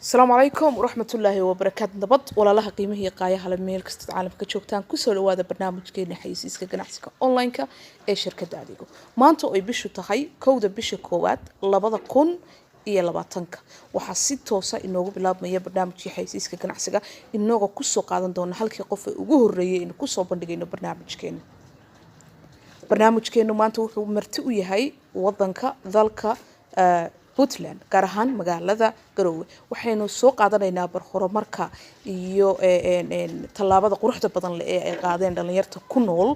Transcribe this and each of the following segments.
Asalaamu calaykum waraxmatullaahi wabarakaatu. Nabad, walaalaha qiimaha iyo qaayaha le, meel kastaad caalamka ka joogtaan, kusoo dhawaada barnaamijkeena xayeysiiska ganacsiga online-ka ee shirkadda Adeego. Maanta oo ay bishu tahay 1-da bisha 1-aad 2020-ka, waxaa si toosa inoogu bilaabmaya barnaamijkii xayeysiiska ganacsiga, inagoo kusoo qaadan doona halkii qof ee ugu horreeyay aynu kusoo bandhigayno barnaamijkeena. Barnaamijkeenu maanta wuxuu marti u yahay wadanka dalka Puntland, gaar ahaan magaalada Garoowe. Waxaynu soo qaadanaynaa bar horumarka iyo tallaabada quruxda badan leh ee ay qaadeen dhalinyarta ku nool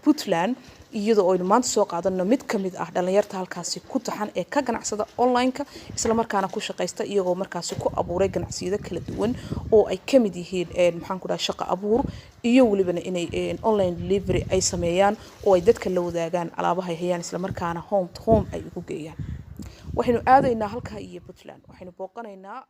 Puntland, iyadoo aynu maanta soo qaadano mid ka mid ah dhalinyarta halkaasi ku taxan ee ka ganacsada online-ka, islamarkaana ku shaqaysta, iyagoo markaasi ku abuuray ganacsiyado kala duwan oo ay ka mid yihiin, maxaan ku dhaha, shaqo abuur iyo welibana inay online delivery ay sameeyaan oo ay dadka la wadaagaan alaabaha ay hayaan, islamarkaana home to home ay ugu geeyaan. Waxaynu aadaynaa halkaa iyo Puntland, waxaynu booqanaynaa.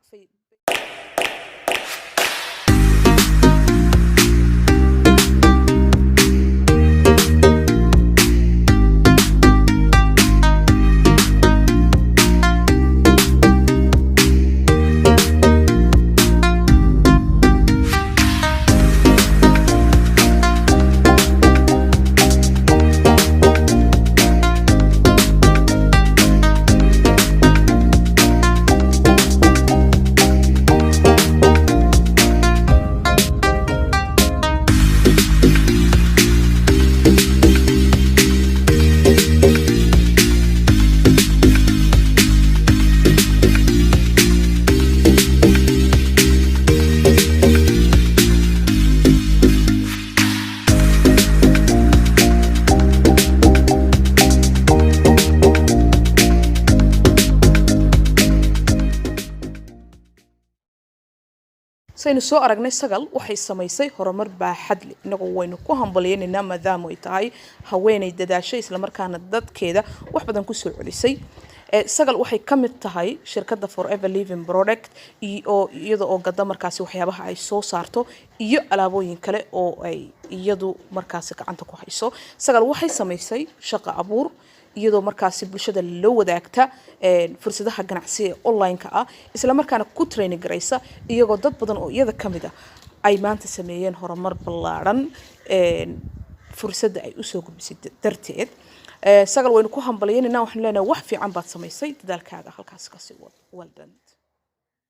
Saynu soo aragnay, Sagal waxay samaysay horumar baaxad leh. Inagoo waynu ku hambalyaynaynaa, maadaama ay tahay haweeney dadaashay, islamarkaana dadkeeda wax badan kusoo celisay. Sagal waxay ka mid tahay shirkadda Forever Living Product, oo iyada oo gada markaasi waxyaabaha ay soo saarto iyo alaabooyin kale oo ay iyadu markaasi gacanta ku hayso. Sagal waxay samaysay shaqo abuur, iyadoo markaasi bulshada la wadaagta fursadaha ganacsi ee online-ka ah, isla markaana ku training garaysa, iyagoo dad badan oo iyada ka mid ah ay maanta sameeyeen horumar ballaadhan fursadda ay usoo gudbisay darteed. Sagal waynu ku hambalyaynayna, waxaanu leenahay wax fiican baad samaysay, dadaalkaaga halkaasi kasii wad. Well done.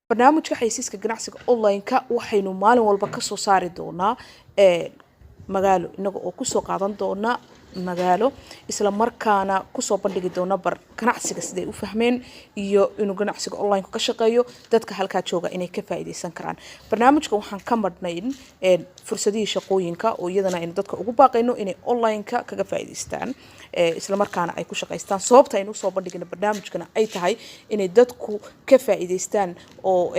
Barnaamijka xayeysiiska ganacsiga online-ka waxaynu maalin walba kasoo saari doonaa magaalo, inaga oo kusoo qaadan doona magaalo, isla markaana kusoo bandhigi doona bar ganacsiga siday u fahmeen iyo inuu ganacsiga online ka shaqeeyo, dadka halkaa jooga inay ka faa'iideysan karaan. Barnaamijka waxaan ka madhnayn fursadihii shaqooyinka, oo iyadana aynu dadka ugu baaqayno inay online-ka kaga faa'iideystaan, isla markaana ay ku shaqaystaan. Sababta aynu usoo bandhigino barnaamijkana ay tahay inay dadku ka faa'iideystaan oo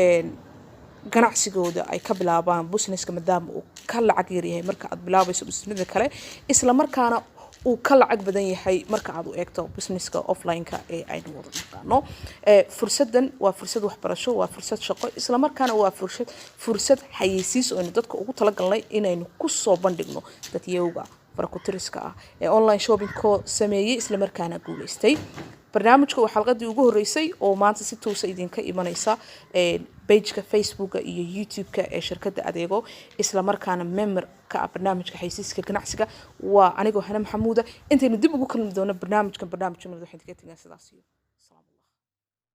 ganacsigooda ay ka bilaabaan businesska, maadaama uu ka lacag yar yahay marka aad bilaabayso businessada kale, isla markaana uu ka lacag badan yahay marka aad u eegto businesska offline-ka ee aynu wada naqaano. Fursadan waa fursad waxbarasho, waa fursad shaqo, isla markaana waa fursad xayeysiis oo aynu dadka ugu talagalnay inaynu kusoo bandhigno dadyowga farakutiriska ah ee online shopping-ko sameeyey, isla markaana guuleystay. Barnaamijka waa xalqadii ugu horreysay oo maanta si toosa idinka imanaysa pageka Facebooka iyo YouTube-ka ee shirkadda Adeego, isla markaana member ka ah barnaamijka xayeysiiska ganacsiga. Waa anigoo Hane Maxamuuda. Intaynu dib ugu kulmi doono barnaamijkan barnaamij, waxaan kaga tegaa sidaas iyo